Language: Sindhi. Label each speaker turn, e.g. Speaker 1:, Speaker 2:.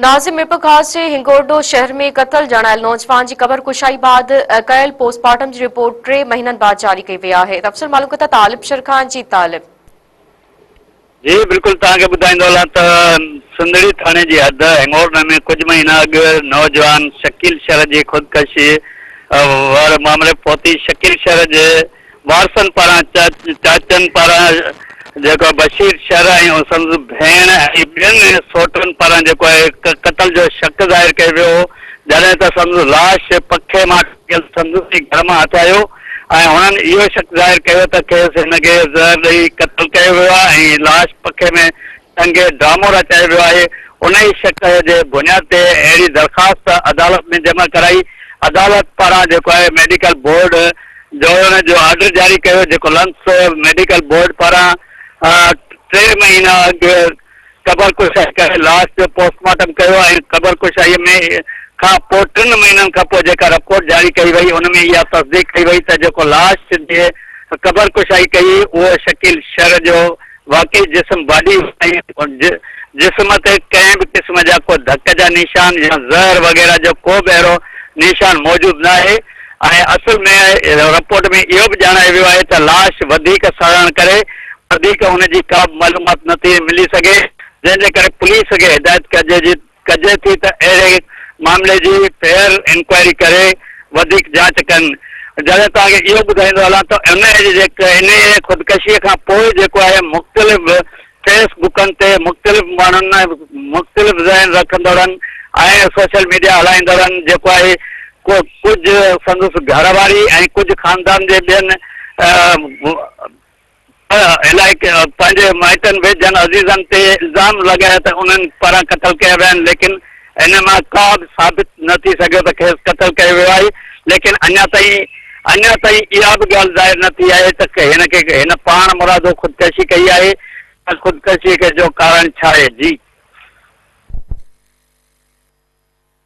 Speaker 1: ناظم ميرپورخاص جي هنگورڊو شهر ۾ قتل ڄاڻايل نوجوان جي قبر ڪشائي بعد ڪيل پوسٽ مارٽم جي رپورٽ ٽي مهينن بعد جاري ڪئي وئي آهي. تفصيل معلوم ڪندا طالب شر خان جي طالب.
Speaker 2: جي بلڪل توهان کي ٻڌائيندو هلان ته سنڌڙي ٿاڻي جي حد هنگورڊو ۾ ڪجهه مهينا اڳ نوجوان شڪيل شر جي خودڪشي واري مامري پهتي شڪيل شر جي وارثن پاران چاچن پاران جيڪو بشير شر ۽ سندس ڀيڻ ۽ ٻين سوٽن پاران جيڪو آهي قتل جو شڪ ظاهر ڪيو ويو هو جڏهن ته سندس لاش پکي مان ٽنگيل سندس ئي گهر مان هٿ آيو ۽ هنن اهو شڪ ظاهر ڪيو ته کيس هن کي زهر ڏئي قتل ڪيو ويو آهي ۽ لاش پکي ۾ ٽنگي ڊرامو رچايو ويو آهي، انهي شڪ جي بنياد تي اهڙي درخواست عدالت ۾ جمع ڪرائي، عدالت پاران جيڪو آهي ميڊيڪل بورڊ جوڙڻ جو آرڊر جاري ڪيو، جيڪو لمس ميڊيڪل بورڊ پاران ٽي مهينا اڳ قبر ڪشائي ڪري لاش جو پوسٽ مارٽم ڪيو ۽ قبر ڪشائي ۾ کان پوء ٽن مهينن کان پوء جيڪا رپورٽ جاري ڪئي وئي ان ۾ اها تصديق ڪئي وئي ته جيڪو لاش جي قبر ڪشائي ڪئي اهو شڪيل شر جو واقعي جسم باڊي ۽ جسم تي ڪنهن به قسم جا ڪو ڌڪ جا نشان يا زهر وغيره جو ڪو به اهڙو نشان موجود ناهي ۽ اصل ۾ رپورٽ ۾ اهو به ڄاڻايو ويو آهي ته لاش وڌيڪ سڙڻ ڪري وڌيڪ ان جي ڪا به معلومات نه ٿي ملي سگهي جنهن جي ڪري پوليس کي هدايت ڪجي جي ڪجي ٿي ته اهڙي معاملي جي فيئر انڪوائري ڪري وڌيڪ جاچ ڪن. جڏهن توهان کي اهو ٻڌائيندو هلان ته انهيء خودڪشيء کان پوء جيڪو آهي مختلف فيس بڪن تي مختلف ماڻهن مختلف ذهن رکندڙن ۽ سوشل ميڊيا هلائيندڙن جيڪو آهي ڪجهه سندس گهر واري ۽ ڪجهه خاندان جي ٻين علائقي پنهنجي مائٽن ويجهن عزيزن تي الزام لڳايا ته انهن پاران قتل ڪيا ويا آهن ليڪن ان مان ڪا به ثابت نه ٿي سگهيو ته کيس قتل ڪيو ويو آهي ليڪن اڃا تائين اڃا تائين اها به ڳالهه ظاهر نه ٿي آهي ته هن کي هن پاڻ مرادو خودڪشي ڪئي آهي يا خودڪشي جو ڪارڻ ڇا آهي جي.